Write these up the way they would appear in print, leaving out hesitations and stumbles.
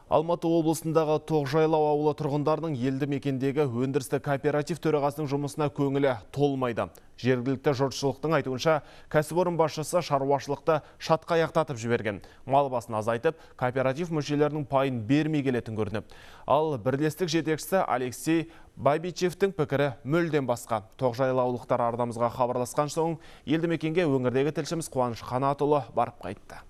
Алматы облысындағы Тоқжайлау ауылы тұрғындарының елді мекендегі өндірістік кооператив төрағасының жұмысына көңілі толмайды. Жергілікті жұртшылықтың айтуынша, кәсіпорын басшысы шаруашылықты шатқаяқтатып жіберген. Мал басын азайтып, кооператив мүшелерінің пайын бермей келетін көрініп. Ал бірлестік жетекшісі Алексей Бабичевтің пікірі мүлдем басқа. Тоқжайлаулықтар арнамызға хабарласқан соң, елді мекенге өңірдегі тілшіміз Қуаныш Қанатұлы барып қайтты.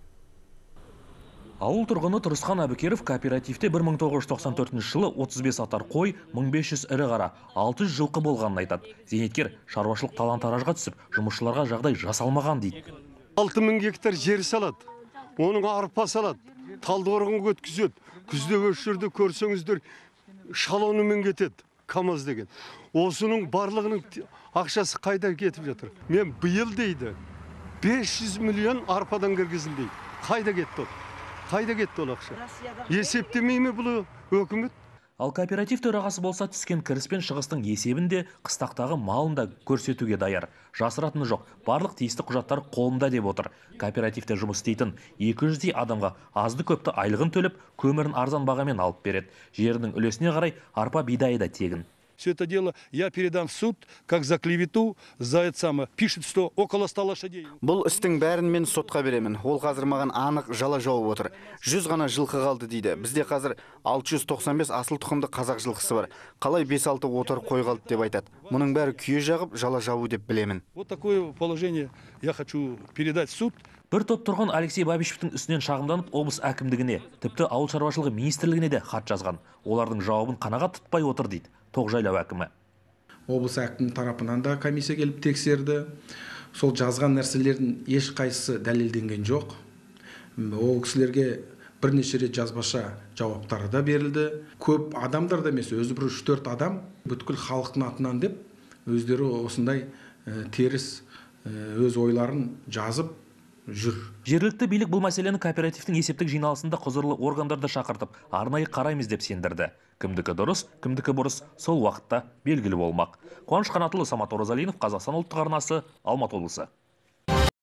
Ауыл тұрғыны Тұрысхан Әбікеров кооперативте 1994 жылы 35 атар қой, 1500 ірі қара, 600 жылқы болғанын айтады. Зейнеткер шаруашылық талан-таражға түсіп, жұмысшыларға жағдай жасалмаған дейді. 6000 гектар жер салады, оның арпа салады, Талдықорғанға өткізеді. Күзде осы жерде көрсеңіздер, шалонымен кетеді, КамАЗ деген. Осының барлығының ақшасы қайда кетіп жатыр? Мен биыл дейді, 500 миллион арпадан кіргіздім дейді. Қайда кетті ол? Қайда кетті ол ақша? Есептемей ме бұл өкімет? Ал кооператив төрағасы болса, түскен кіріс пен шығыстың есебін де, қыстақтағы малын да көрсетуге даяр. Жасыратыны жоқ, барлық тиісті құжаттар қолында деп отыр. Кооперативте жұмыс істейтін 200-дей адамға азды көпті айлығын төлеп, көмірін арзан бағамен алып береді. Жерінің үлесіне қарай арпа бидайы да тегін. Все это дело я передам в суд, как за клевету, за это самое. Пишет, что около 100 лошадей. Бұл істің бәрін мен сотқа беремін. Ол қазір маған анық жала жауып отыр. 100 ғана жылқы қалды дейді. Бізде қазір 695 асыл тұқымды қазақ жылқысы бар. Қалай 5-6 отар қой қалды деп айтады. Мұның бәрі күйе жағып, жала жабу деп білемін. Вот такое положение я хочу передать в суд. Бір топ тұрғын Алексей Бабичевтің үстінен шағымданып, облыс әкімдігіне, тіпті ауыл шаруашылығы министрлігіне де хат жазған. Олардың жауабын қанағат тұтпай отыр дейді Тоқжайлау әкімі. Облыс әкімінің тарапынан да комиссия келіп тексерді. Сол жазған нәрселердің ешқайсысы дәлелденген жоқ. Ол кісілерге бірнеше рет жазбаша жауаптары да берілді. Көп адамдар да емес, өзі бір 3-4 адам бүткіл халықтың атынан деп өздері осындай теріс өз ойларын жазып жүр. Жергілікті билік бұл мәселені кооперативтің есептік жиналысында құзырлы органдарды шақыртып, арнайы қараймыз деп сендірді. Кімдікі дұрыс, кімдікі бұрыс, сол уақытта белгілі болмақ. Қуаныш Қанатұлы, Самат Оразалинов, Қазақстан ұлттық арнасы, Алматы облысы.